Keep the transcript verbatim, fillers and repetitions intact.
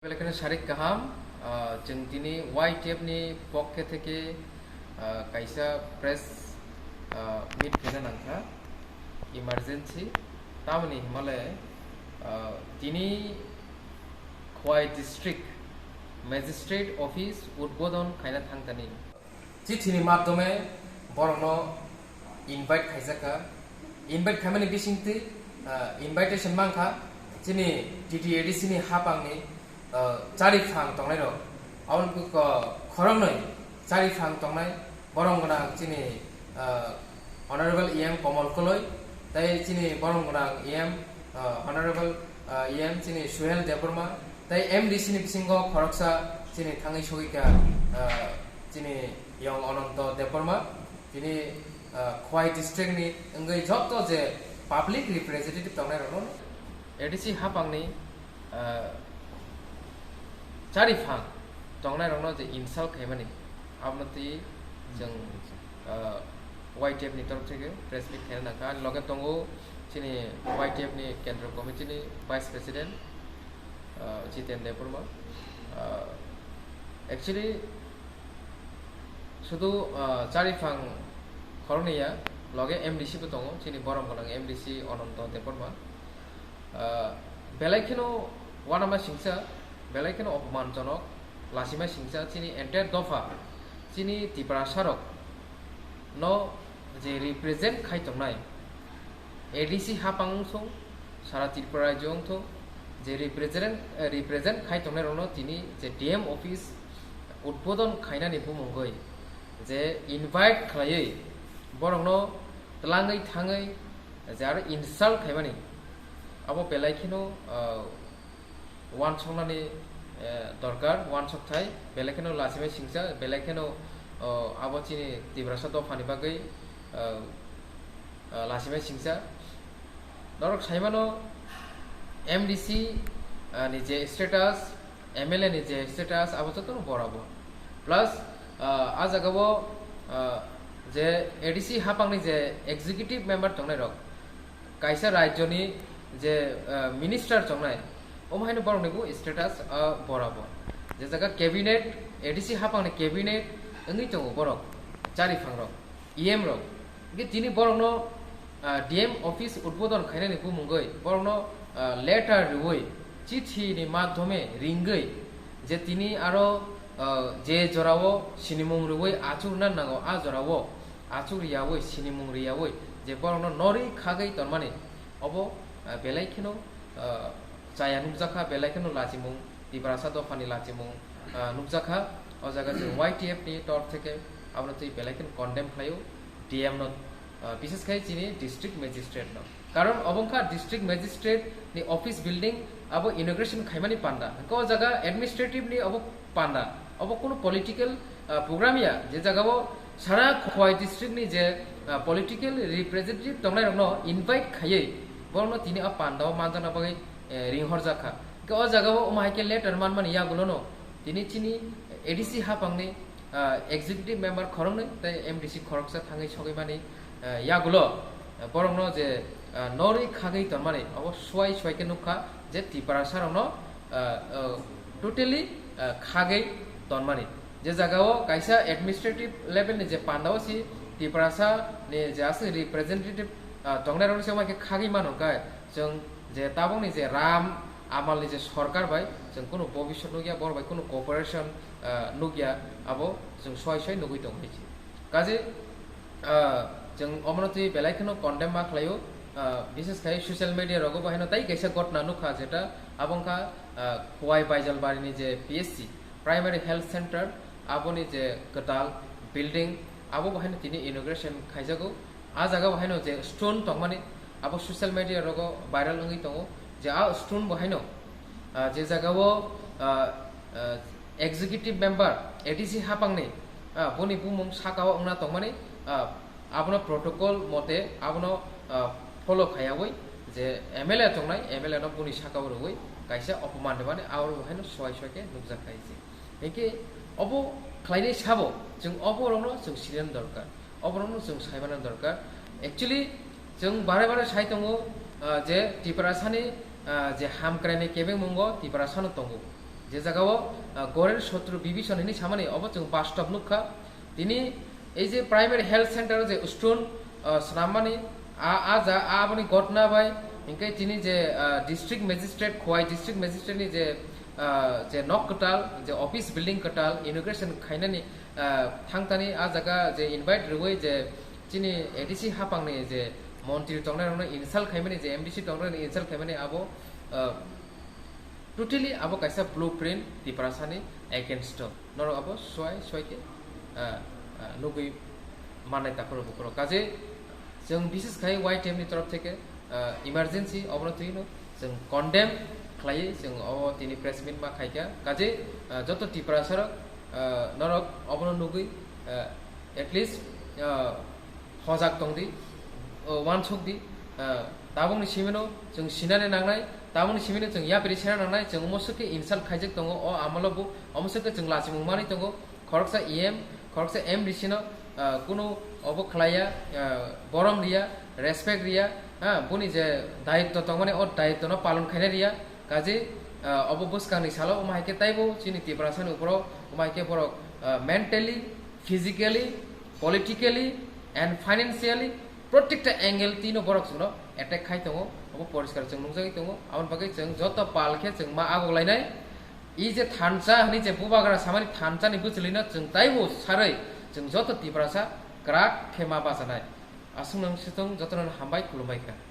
Belai kheno sarik kaham, ah, chwng tini Y T F ni pokhe theke, ah, kaisa press, ah, meet khaina nangkha, emergency. Tamoni hwnmale, ah, tini Khowai District Magistrate Office udbodon khaina thangthani. Chithi ni madhyome borokno invite khaijakha. Invite khaimani bisingtwi, ah, invitation mankha chini T T A D C ni hapangni, ah, chariphang tongnairok. Aboni ko-, khoroknwi chariphang tongnai borok gwnang chini, ah, Honorable E M Komol Koloi, tei chini borok gwnang E M, ah, Honorable, ah, E M chini Suhel Debbarma, tei M D C ni bisingo khoroksa chini thangwi sogwikha, ah, chini Yong Ananto Debbarma, tini, ah, Khowai district ni wngwi joto je public representative tongnai rokno A D C hapangni, ah, chariphang tongnai rokno je insult khaimani, abono twi chwng, ah, Y T F ni torok theke press meet khaina nangkha. Ani loge tongo chini Y T F ni Kendra Committee ni Vice President, ah, Jiten Debbarma. Ah, actually, sudu, ah, chariphang khoroknwi ya, loge M D C bo tongo, chini borom gwnang M D C Ananto Debbarma. Ah, belai kheno uanama singcha, belai kheno opomanjonok, lachima singcha, chini entire dopha, chini Tiprasarok no je represent khai tongnai, A D C hapang wngthung, sara Tripura rajyo wngthung, je represent, eh, represent khai tongnai rokno tini je D M office udbodon khainani bumungoi je invite khlaiwi borokno twlangwi thangwi je aro insult khaimani, abo belai kheno, ah, uansuknani, eh, dorkar, uansukthai, belai kheno lachimai singcha, belai kheno, oh, abo chini Tiprasa dophani bagwi, ah, ah, lachimai singcha. Norok saimano M D C, ah, ni je status, M L A ni je status, abo jotono borabo. Plus, ah, ah jagao, ah, je A D C hapangni je executive member tongnai rok, kaisa rajyoni je, ah, minister tongnai, omo haino borokni bo status, ah, borabo. Je jaga cabinet, A D C hapangni cabinet wngwi tongo borok, chariphang rok, E M rok. Hingke tini borokno, ah, D M office udbodon khainani bumungoi borokno, ah, letter riwi, chithi ni madhyome ringwi, je tini aro, ah, je jorao sinimung riwi achuk na nango, a jorao achuk riyawi, sinimung riyawi, je borokno norwi khagwi tonmani, obo, ah, belai kheno, ah, chaya nukjakha, belai kheno lachimung, Tiprasa dophani lachimung, ah, nukjakha. O jaga chwng Y T F ni tor theke abono twi belai kheno condemn khlaio D M no, ah, bishes khai chini district magistrate no. Karon obo wngkha district magistrate ni office building abo inauguration khaimani panda. Hwnkhe o jaga administrative ni obo panda. Obo kunu political, ah, program ya, je jagao sara Khowai district ni je, ah, political representative tongnai rokno invite khaiwi borokno tini a panda o manjakna bagwi, eh, ringhorjak kha. Hwnkhe o jagao omo hai khe letter manmani yagulono tini chini A D C hapangni, ah, executive member khoroknwi tei M D C khoroksa thangwi sogwi mani, ah, yagulo, ah, borokno je, ah, norwi khagwi tonmani obo suai suai khe nukha je Tiprasa rokno, ah, ah, totally, ah, khagwi tonmani. Je jagao kaisa administrative level ni je pandao si Tiprasa ni je aswk representative, ah, tongnai rokno se omo hai khe khagwi mano khe chwng je tabukni je ram amalni je sorkar bai chwng kunu bobiswt nukya, borok bai kunu cooperation, ah, nukya, abo chwng soi soi nugwi tongo hinwi. Kaje, ah, chwng omono twi belai kheno condemn ma khlaio, ah, bishes khai social media rogo bo haino tai kaisa gotna nukha jeta abo wngkha, ah, Khowai Baijalbarini je P H C, Primary Health Center, aboni je kwtal building, abo bo haino tini inauguration khaijago. A jaga bo haino je stone tongmani, abo social media rogo viral wngwi tongo, je a stone bo haino, ah, je jagao, ah, ah, executive member A D C hapangni, ah, boni bumung sakao wngna tongmani, ah, abono protocol mote abono, ah, follow khaiyawi je M L A tongnai, M L A no boni sakao rwui kaisa opoman rwmani, abo bo haino soi soi khe nukjak khai se. Hinkhe obo khlainai sabo chwng obo rokno chwng sinani dorkar, obo rokno chwng saimani dorkar. Actually, chwng bare bare sai tongo, ah, je Tiprasani, ah, je hamkraini kebengmungo Tiprasano tongo. Je jagao, ah, Goren Sotru Bibison hini samani obo chwng bastob nukha. Tini ei je primary health center je stone, ah, swnammani a, a ja, aboni gotna bai hinkhe tini je, ah, district magistrate, Khowai district magistrate ni je, ah, je nok kwtal, je office building kwtal inauguration khainani, ah, thangtani a jaga je invite rwui je chini A D C hapangni je montri tongnai rokno insult khaimani, je M D C tongnai rokno insult khaimani abo, ah, totally abo kaisa blueprint Tiprasani against o. Norok abo swai swai khe, ah, ah, nugui mannai takhoro bukhoro. Kaje chwng bises khai Y T M ni torof theke, ah, emergency obono twi no chwng condemn khlaiwi chwng obo tini press meet ma khaikha. Kaje, ah, joto Tiprasa rok, ah, norok obono nugui, ah, at least, ah, hojak tongdi, o, uansukdi, ah, tabukni simino chwng sinani nangnai, tabukni simino chwng yapri sina nangnai, chwng omo swkhe insult khaijak tongo, o amolo bo omo swkhe chwng lachimung manwi tongo, khoroksa E M, khoroksa M D C no, ah, kunu obo khlaiya, ah, borom riya, respect riya, ha, boni je dayitto tongmani o dayitto no palon khaina riya, kaje, ah, obo bwskangni salo omo hai khe taibo chini Tiprasani uporo omo hai khe borok, ah, mentally, physically, politically and financially protekta angle tino borok chwngno attack khai tongo, obo poriskar chwng nukjagwi tongo. Aboni bagwi chwng joto pal khe chwng ma agok lainai. I je thansa hwnwi je bubagra samani thansani bwchwlwino chwng taibo sarwi chwng joto Tiprasa kwrak khe ma bachanai. Aswk nang sitong jotono hambai khulumbai kha.